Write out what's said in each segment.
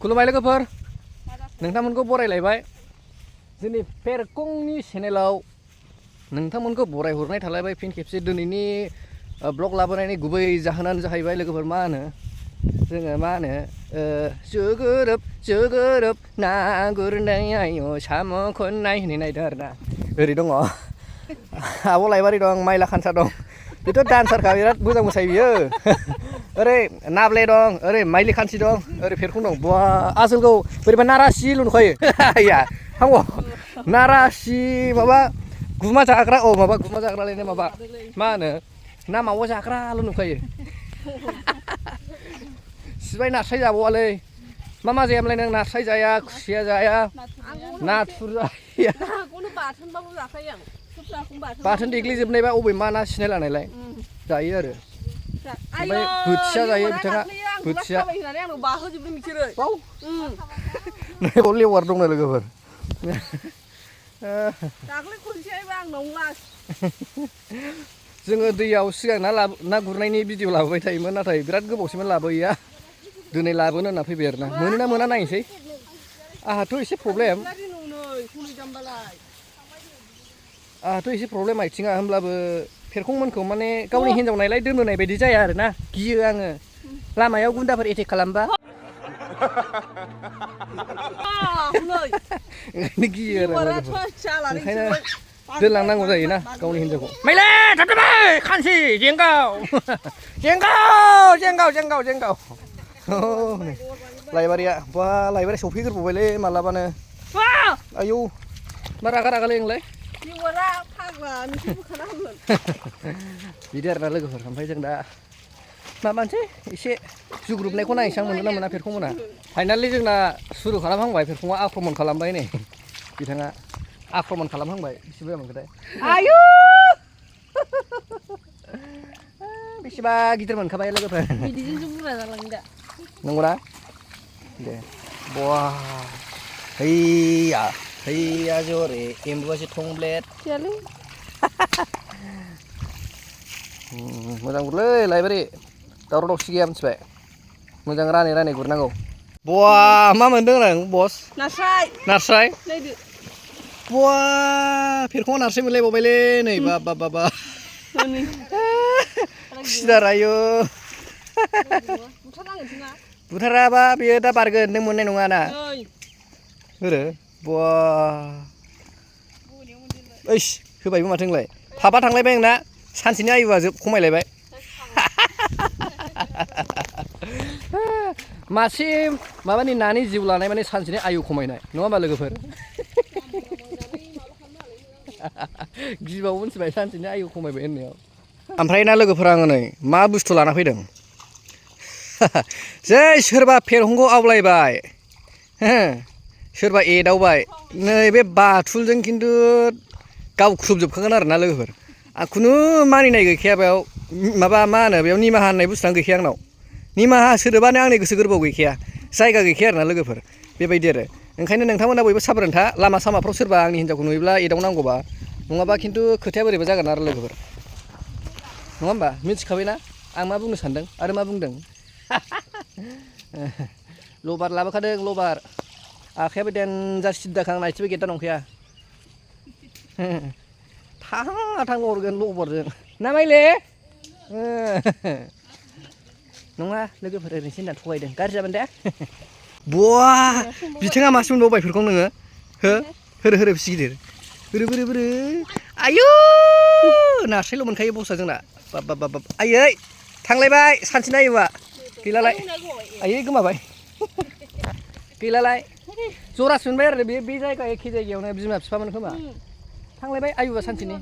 खुलुमबाय लोगोफोर नोंथांमोनखौ बरायलायबाय जोंनि फेरकंनि चेनेलाव नोंथांमोनखौ बरायहरनाय थालायबाय फिन खेबसे दिनैनि ब्लग लाबोनायनि गुबै जाहोनानो जाहैबाय लोगोफोर मा होनो जोङो मा होनो जोगोरोब ना गुरनाय आयौ साम' खननाय होननाय नायदों आरोना ओरै दङ आब' लाइबारि दं माइला खानसा दं बेथ' डान्सारखा बिराद मोजां मोसायो बियो ओरै नाब्ले दं ओरै माइलि खानसि दं ओरै फेरखं दं बवा आसोलखौ बोरैबा नारासिल' नुखायो या हांग नारासि माबा गुमा जाग्रा माबा गुमा जाग्रालायनो माबा मा होनो ना मावा जाग्राल' नुखायो सिबाय नास्राय जाबावालै मा जायामोनलाय नों नास्राय जाया खुसिया जाया नाथुर जाया बाथोन देग्लिजोबनायबा अबे मा ना सिनाय लानायलाय जायो आरो ओमफ्राय बोथिया जायो बिथाङा बोथिया बाव लेवार दंनो लोगोफोर जोङो दैयाव सिगां ना गुरनायनि भिडिअ लाबोबाय थायोमोन नाथाय बिराद गोबावसैमोन लाबोयैया दिनै लाबोनो होनना फैबाय आरोना मोनोना मोना नायनोसै आंहाथ' एसे प्रब्लेम आथिङा होमब्लाबो फेरखंमोनखौ माने गावनि हिन्जाव नायलाय दोनबोनाय बायदि जाया आरोना गियो आङो लामायाव गुन्दाफोर एटेक खालामबा ओंखायनो गियो आरो ओंखायनो दोनलांनांगौ जायोना गावनि हिन्जावखौ माइले थाबथाबाय खानसि जेंगाव लाइबारिया बा लाइबारि सफैग्रोबावबायलै मालाबानो आयौ मा रागालै नोंलाय बिदि आरोना लोगोफोर ओमफ्राय जों दा माबानोसै एसे जुग्रुबनायखौ नायनोसै आं मोनगोन ना मोना फेरखंमोना फाइनालि जोंना सुरु खालामहांबाय फेरखङा आक्रमन खालामबाय नै बिथाङा आक्रमन खालामहांबाय बेसेबा मोनखोथाय आयु बेसेबा गिदिर मोनखाबाय लोगोफोर बिदिजोंसो बुरजा जालाङो दा नंगौना दे बवा हैया जरे एम्बुआसो थंब्लेट मोजां गुरलै लाइबारि दावराव दावसि गैया मिथिबाय मोजां रानै गुरनांगौ बवा मा मोनदों नों बस नास्राय बवा फेरखङा नास्राय मोनलायबावबायलै नै बा सिदार आयु बुथाराबा बेयो दा बारगोन नों मोननाय नङा ना ओरै बवा ओइस होबायबो माथो नोंलाय थाबा थांलायबाय नोंना सानसेनि आयुआ खमायलायबाय मासे माबानि नानि जिउ लानाय माने सानसेनि आयु खमायनाय नङा होमबा लोगोफोर गिबाव मिथिबाय सानसेनि आयु खमायबाय होननायाव ओमफ्राय ना लोगोफोर आङो नै मा बुस्थु लाना फैदों जै सोरबा फेरखंखौ आवलायबाय सोरबा एदावबाय नैबे बाथुलजों खिन्थु गावख्रुबजोबखागोन आरोना लोगोफोर आं खुनु मानिनाय गैखाया बेयाव माबा मा होनो बेयाव निमाहा होननाय बुस्थुआनो गैखाया आंनाव निमाहा सोदोबानो आंनि गोसो गोरबोआव गैखाया जायगा गैखाया आरोना लोगोफोर बेबायदि आरो ओंखायनो नोंथांमोना बयबो साबधान था लामा सामाफ्राव सोरबा आंनि हिन्जावखौ नुयोब्ला एदावनांगौबा नङाबा खिन्थु खोथाया बोरैबा जागोन आरो लोगोफोर नङा होमबा मिथिखाबायना आं मा बुंनो सानदों आरो मा बुंदों लबार लाबोखादों लबार आखायाबो देनजार सिद्दाखां नायथिबो गेद्दा नंखाया थां हरगोन लबारजों ना माइले नङा लोगोफोर ओरैनोसो होनना थगायदों गाज्रि जागोन दे बवा बिथाङा मासे मोनबावबाय फेरखं नोङो होरो फिसि गिदिर बोरो आयु नास्रायल' मोनखायो बसा जोंना बाब आयै थांलायबाय सानसेनि आयुआ गैलालाय आयै गोमाबाय गैलालाय जरासे मोनबाय आरो बे जायगा एखे जायगायावनो बिमा बिफामोन खोमा थांलायबाय आयुआ सानसेनि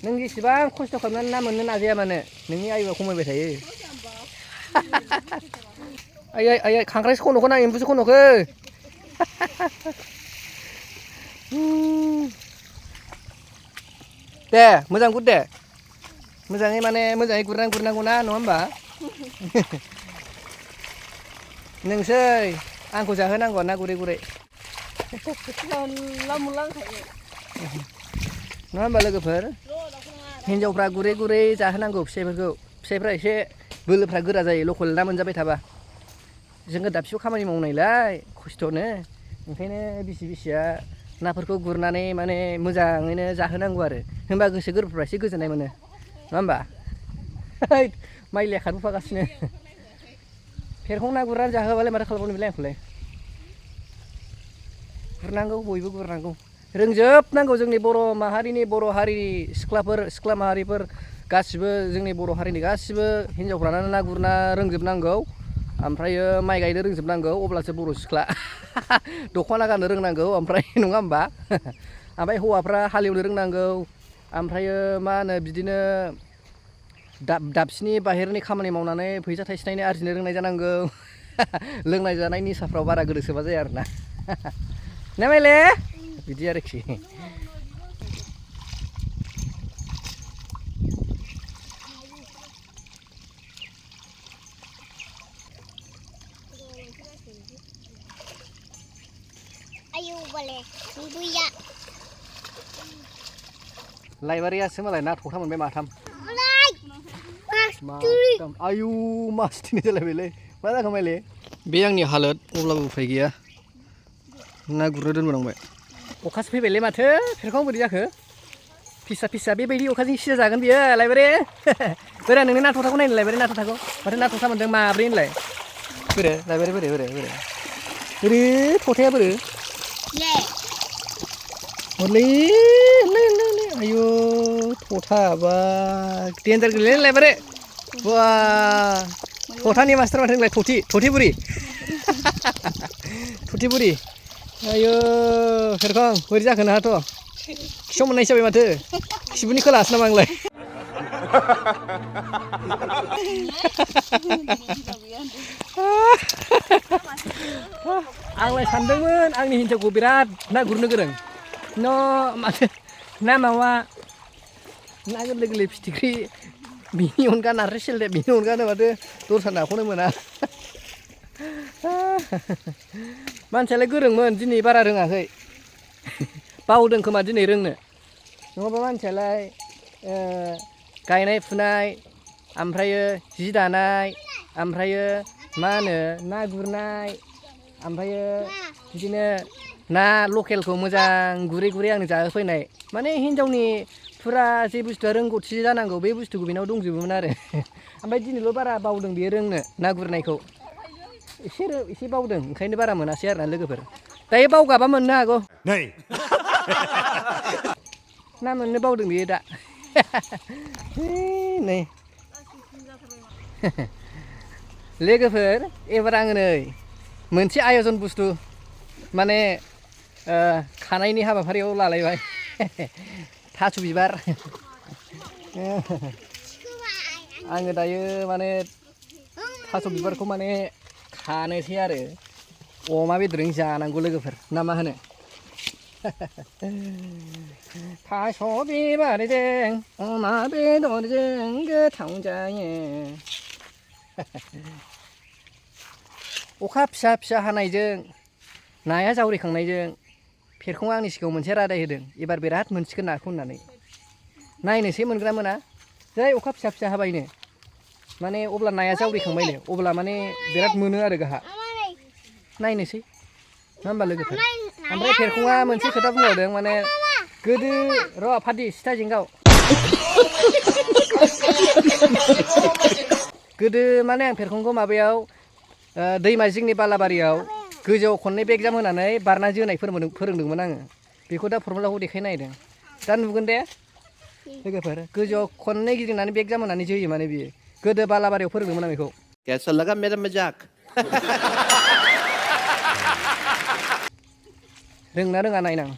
नों जेसेबां खस्थ' खालामनानै ना मोननो नाजाया मानो नोंनि आयुआ खमायबाय थायो आयै खांख्राइसो खन'खो ना एम्बुसो खन'खो दे मोजां गुर दे मोजाङै गुरनांगौ ना नङा होमबा नोंसै आंखौ जाहोनांगौ ना गुरै नङा होमबा लोगोफोर हिन्जावफ्रा गुरै जाहोनांगौ फिसाइफोरखौ फिसाइफ्रा एसे बोलोफ्रा गोरा जायो लकेल ना मोनजाबाय थाबा जोङो दाबसेयाव खामानि मावनायलाय खस्थ'नो ओंखायनो बिसिया नाफोरखौ गुरनानै माने मोजाङैनो जाहोनांगौ आरो होमबा गोसो गोरबोफ्रा एसे गोजोननाय मोनो नङा होमबा माइलिया खारबोफागासिनो फेरखं ना गुरनानै जाहोआबालाय माथो खालामबावनो बेलाय आंखौलाय गुरनांगौ बयबो गुरनांगौ रोंजोबनांगौ जोंनि बर' माहारिनि बर' हारिनि सिख्ला माहारिफोर गासिबो जोंनि बर' हारिनि गासिबो हिन्जावफ्रानो ना गुरना रोंजोबनांगौ ओमफ्रायो माइ गायनो रोंजोबनांगौ अब्लासो बर' सिख्ला दख'ना गाननो रोंनांगौ ओमफ्राय नङा होमबा ओमफ्राय हौवाफ्रा हालेवनो रोंनांगौ ओमफ्रायो मा होनो बिदिनो दाबसेनि बाहेरनि खामानि मावनानै फैसा थाइसे थाइनै आरजिनो रोंनाय जानांगौ लोंनाय जानाय निसाफ्राव बारा गोदोसोबा जाया आरोना ना माइले बिदि आरोखि ayo boleh buya लाइबारियासो मालाय ना थ'था मोनबाय माथाम mas आयु मासथिनि जालायबायलै मा जाखो माइले बे आंनि हालोद अब्लाबो उफाय गैया ना गुरनो दोनबोनांबाय अखासो फैबायलै माथो फेरखाव बोरै जाखो फिसा बेबायदि अखाजों सिजा जागोन बियो लाइबारि बोरै नोंनि ना थ'थाखौ नायनो लाइबारि ना थ'थाखौ माथो ना थ'था मोनदों माब्रै होनलाय बोरै लाइबारि बोरै थ'थाया बोरै हरलै आयु थ'था बा देन्जार गोलैलै लाइबारि बा थ'थानि मास्टार माथो होनलाय थ'थि बुरि आयु फेरखां बोरै जाखो नोंहाथ' खिसौ मोननाय जाबाय माथो खिबुनि खोलाहासो नामा आंलाय आंलाय सानदोंमोन आंनि हिन्जावखौ बिराद ना गुरनो गोरों माथो ना मावा ना गोरलै फिथिख्रि बिनि अनगा नास्राय सेलदेब बिनि अनगानो माथो दस्रा नाखौनो मोना मानसियालाय गोरोंमोन दिनै बारा रोङाखै बावदों खोमा दिनै रोंनो नङाबा मानसियालाय गायनाय फुनाय ओमफ्रायो जि दानाय ओमफ्रायो मा होनो ना गुरनाय ओमफ्रायो बिदिनो ना लकेलखौ मोजां गुरै आंनो जाहोफैनाय माने हिन्जावनि फुरा जे बुस्थुआ रोंगौथि जानांगौ बे बुस्थुखौ बेनाव दंजोबोमोन आरो ओमफ्राय दिनैल' बारा बावदों बियो रोंनो ना गुरनायखौ एसे बावदों ओंखायनो बारा मोनासै आरोना लोगोफोर दायो बावगाबा मोननो हागौ ना मोननो बावदों बियो दा नै लोगोफोर एबार आङो नै मोनसे आयजन बुस्थु माने खानायनि हाबाफारियाव लालायबाय थास' बिबार आङो दायो माने थास' बिबारखौ माने खानोसै आरो अमा बेदरजों जानांगौ लोगोफोर ना मा होनो थास' बिबारजों अमा बेदरजों गोथाव जायो अखा फिसा हानायजों नाया जावरिखांनायजों फेरखङा आंनि सिगाङाव मोनसे रादाय होदों एबार बिराद मोनसिगोन नाखौ होननानै नायनोसै मोनगोना मोना जै अखा फिसा हाबायनो माने अब्ला नाया जावरिखांबायनो अब्ला माने बिराद मोनो आरो गाहा नायनोसै नङा होमबा लोगोफोर ओमफ्राय फेरखङा मोनसे खोथा बुंबावदों माने गोदो र' फादि सिथा जेंगाव गोदो माने आं फेरखंखौ माबायाव दैमा जिंनि बालाबारियाव गोजौआव खननै बेगजाम होनानै बारना जोनाय फोरोंदोंमोन आङो बेखौ दा फर्मुलाखौ देखायनो नागिरदों दा नुगोन दे लोगोफोर गोजौआव खननै गिदिंनानै बेगजाम होनानै जोयो माने बियो गोदो बालाबारियाव फोरोंदोंमोन आं बेखौ कैसा लगा मेरा मजाक रोंना रोङा नायनां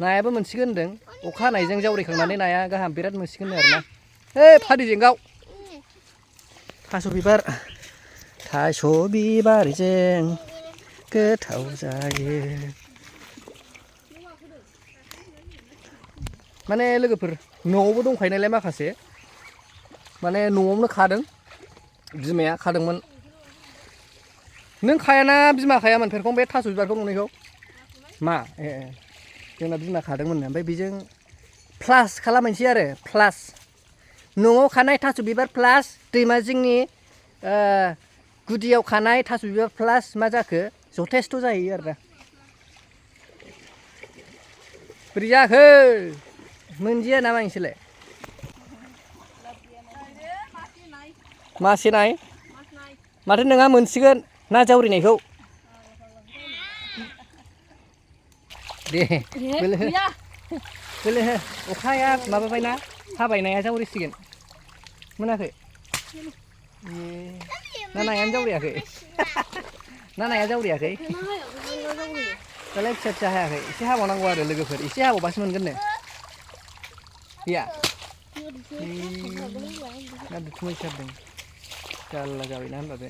नायाबो मोनसिगोन होनदों अखा हानायजों जावरिखांनानै नाया गाहाम बिराद मोनसिगोन आरोना फादि जेंगाव थास' बिबारजों गोथाव जायो माने लोगोफोर न'आवबो दंखायो नालाय माखासे माने न'आवनो खादों बिमाया खादोंमोन नों खायाना बिमा खायामोन फेरखं बे थास' बिबारखौ नुनायखौ मा जोंना बिमा खादोंमोन ओमफ्राय बेजों प्लास खालामनोसै आरो प्लास न'आव खानाय थास' बिबार प्लास दैमा जिंनि गुदियाव खानाय थास' बिबार प्लास मा जाखो जथेस्थ' जाहैयो आरो दा बोरै जाखो मोनजिया नामा नोंसोरलाय मासे नाय माथो नोंहा मोनसिगोन ना जावरिनायखौ दे बोलो हो अखाया माबाबायना हाबायनाया जावरिसिगोन मोनाखै ना नायानो जावरियाखै ना नाया जावरियाखै दालाय फिसा फिसा हायाखै एसे हाबावनांगौ आरो लोगोफोर एसे हाबावबासो मोनगोननो गैया ना दुथुमै सारदों जारला जाबायना होनबा बे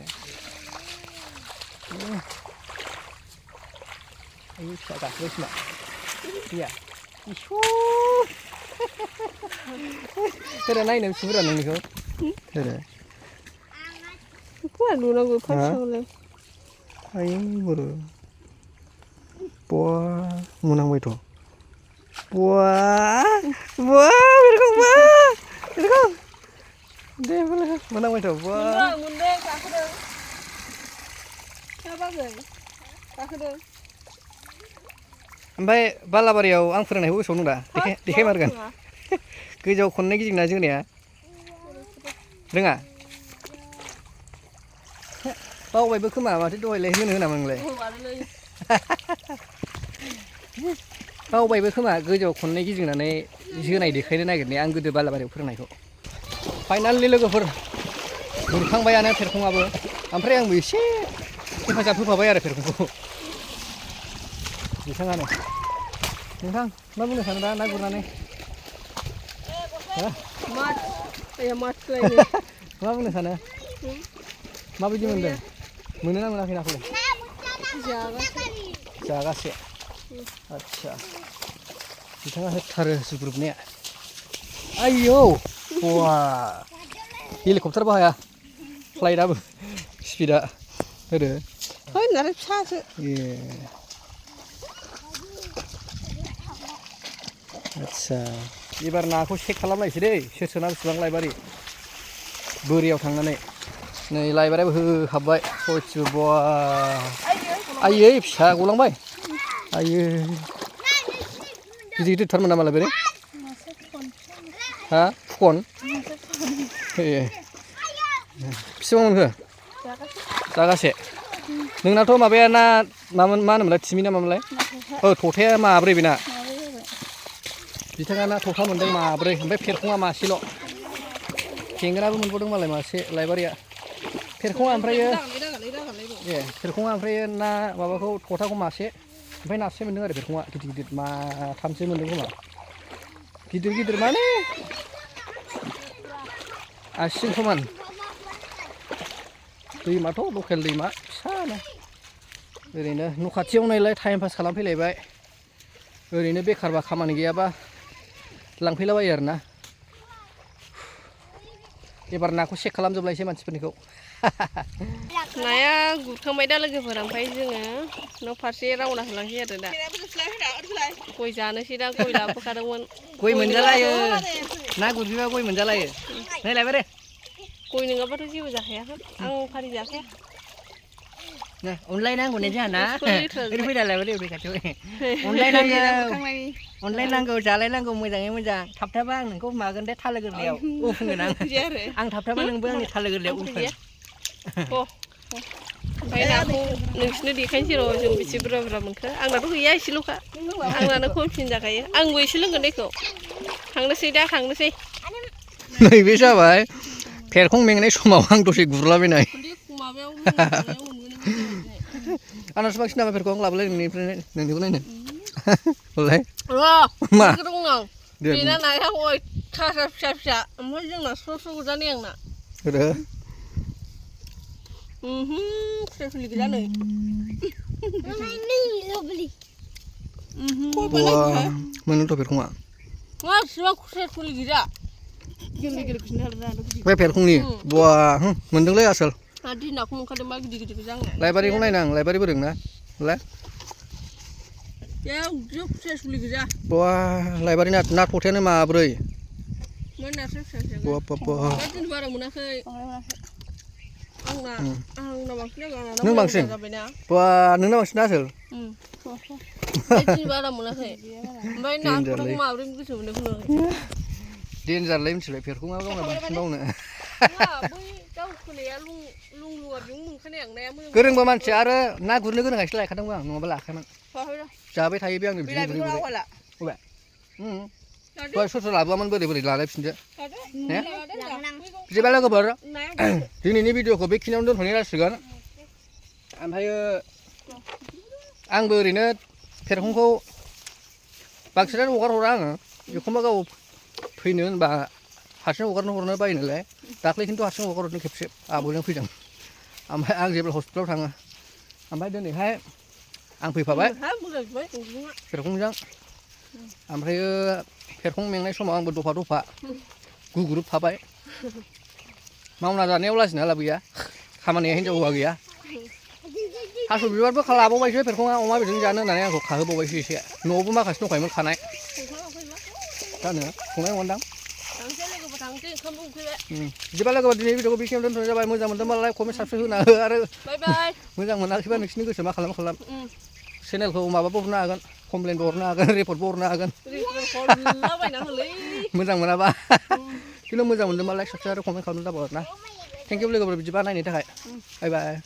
आयु फिसा गाखोबाय खोमा गैया सोरो नायनो बिसिबुरा नोंनिखौ सोरो नुनांगौ फार्स्टआवलाय आयु बर' बवा मोनांबायथ' बवा बेरखं दे बोलो मोनांबायथ' बवा मोनदों गाखोदों गाखोदों ओमफ्राय बालाबारियाव आं फोरोंनायखौ गोसोआव दं दा देखायमारगोन गोजौआव खननै गिदिंना जोंनिया रोङा बावबायबो खोमा माथो दहायलाय होनो होनामोन नोंलाय बावबायबो खोमा गोजौआव खननै गिदिंनानै जोनाय देखायनो नागिरनाया आं गोदो बालाबारियाव फोरोंनायखौ फाइनालि लोगोफोर गुरखांबायानो फेरखङाबो ओमफ्राय आंबो एसे हेफाजाब होफाबाय आरो फेरखंखौ बिथाङानो नोंथां मा बुंनो सानो दा ना गुरनानै मा बुंनो सानो माबायदि मोनदों मोनो ना मोनाखै नाखौलाय जागासे आदसा बिथाङा होथारो जुग्रुबनाया आयौ बवा हेलिकप्टारबो हाया फ्लाइटआबो स्पिडा होदो होनानै फिसासो ए आदसा एबार नाखौ चेक खालामलायसै दै सोर सोना बेसेबां लाइबारि बोरियाव थांनानै नै लाइबारियाबो होहाबबाय सयथिबो बवा आयै फिसा गलांबाय आयै गिदिर गिदिरथारमोन नामा लाइबारि हा फुकन ए बेसेबां मोनखो जागासे नोंनाथ' माबाया ना मामोन मा होनोमोनलाय थिमि ना मामोनलाय औ थथाया माब्रै बेना बिथाङा ना थथा मोनदों माब्रै ओमफ्राय फेरखङा मासेल' थेंगोनाबो मोनबावदों मालाय मासे लाइबारिया फेरखङा ओमफ्रायो ए फेरखङा ओमफ्रायो ना माबाखौ थथाखौ मासे ओमफ्राय नास्राय मोनदों आरो फेरखङा गिदिर गिदिर माथामसो मोनदों खोमा गिदिर गिदिर माने आसिजों समान दैमाथ' लकेल दैमा फिसानो ओरैनो न' खाथियावनायलाय टाइम पास खालामफैलायबाय ओरैनो बेखारबा खामानि गैयाबा लांफैलाबायो आरोना एबार नाखौ चेक खालामजोबलायसै मानसिफोरनिखौ नाया गुरखांबाय दा लोगोफोर ओमफ्राय जोङो न' फारसे रावना होलांसै आरो दा गय जानोसै दा गय लाबोखादोंमोन गय मोनजालायो ना गुरहैबा गय मोनजालायो नै लाइबारि गय नङाबाथ' जेबो जाखाया आं फारि जाखाया अनलायनांगौ ने जोंहा ना ओरै फैदा लाइबारि ओरै खाथियाव अनलायनांगौ जालायनांगौ मोजाङै मोजां थाबथाबा आं नोंखौ मागोन दे थालो गोरलैयाव उफुंगोन आं थाबथाबा नोंबो आंनि थालो गोरलैयाव उफुं ओमफ्राय नाखौ नोंसिनो देखायनोसै र' जों बेसे बुरजा बुरजा मोनखो आंनाथ' गैया एसेल'खा आंनानो खमसिन जाखायो आंबो एसे लोंगोन दैखौ थांनोसै दा थांनोसै नैबे जाबाय फेरखं मेंनाय समाव आं दसे गुरलाबायनाय आंनासो बांसिन नामा फेरखं लाबोलाय नोंनिखौ नायनो हलाय मा बेना नाया अयथासार फिसा फिसा ओमफ्राय जोंना स्र' स्र' गुरजानाय आंना खुसिया सुलि गोजा नै मोनोथ' फेरखङा मासिबां खुसिया सुलि गोजा बे फेरखंनि बवा मोनदोंलै आसोल दिनाखौ मोनखादोंबा गिदिर गिदिर गोजा आंना लाइबारिखौ नायनां लाइबारि बोदों ना खुसिया सुलि गोजा बवा लाइबारि ना थथायानो माब्रै बारा मोनाखै आंना बांसिन जागोन नों बांसिन? जाबायना बा नोंना बांसिन आसोल एसे बारा मोनाखै ओमफ्राय नाखौथ' माब्रै गोसो मोनो देनजारलै मिथिबाय फेरखुङा गावना बांसिन बावनो बै दावखोनाया लुंलुआ बेयाव मोनखानाय आंनाया मोजां गोरोंबा मानसि आरो ना गुरनो गोरोंखायसो लायखादोंमोन आं नङाबा लाखायामोन जाबाय थायो बे आंनि बिदिनो गुरै गुरै अबे दहाय सोर सोर लाबोआमोन बोरै बोरै लालायफिनदो ने बिदिबा लोगोफोर दिनैनि भिडिअखौ बेखिनियावनो दोनथ'नाय जासिगोन ओमफ्रायो आंबो ओरैनो फेरखुंखौ बांसिनानो हगार हरा आङो एखमबा गाव फैनो होनबा हारसिं हरनो बायो नालाय दाख्लै खिन्थु हारसिं हगारहरदों खेबसे आब'जों फैदों ओमफ्राय आं जेब्ला हस्पिटालाव थाङो ओमफ्राय दिनैहाय आं फैफाबाय फेरखुंजों ओमफ्रायो फेरखुं मेंनाय समाव आंबो दफा दफा गुग्रुबफाबाय मावना जानायाव लाजिना लाब गैया खामानिया हिनजाव हौवा गैया थास' बिबारबो लाबावबायसो फेरखुङा अमा बेदरजों जानो होननानै आंखौ खाहोबावबायसो एसे न'आवबो माखासे दंखायोमोन खानाय जानो संनाय नङादां बिदिबा लोगोफोर दिनै भिडिअखौ बेखिनियाव दोनथ'नाय जाबाय मोजां मोनदोंबा लाइक कमेन्ट साबस्क्राइब होना हो आरो मोजां मोनाखैबा नोंसिनि गोसो मा खालाम चेनेलखौ माबाबो हरनो हागोन कमप्लेनबो हरनो हागोन रिपर्टबो हरनो हागोन मोजां मोनाबा खिन्थु मोजां मोनदोंबा लाइक साबस्क्राइब आरो कमेन्ट खालामनो जाबाय आरोना थेंक इउ लोगोफोर बिदिबा नायनायनि थाखाय बाय बाय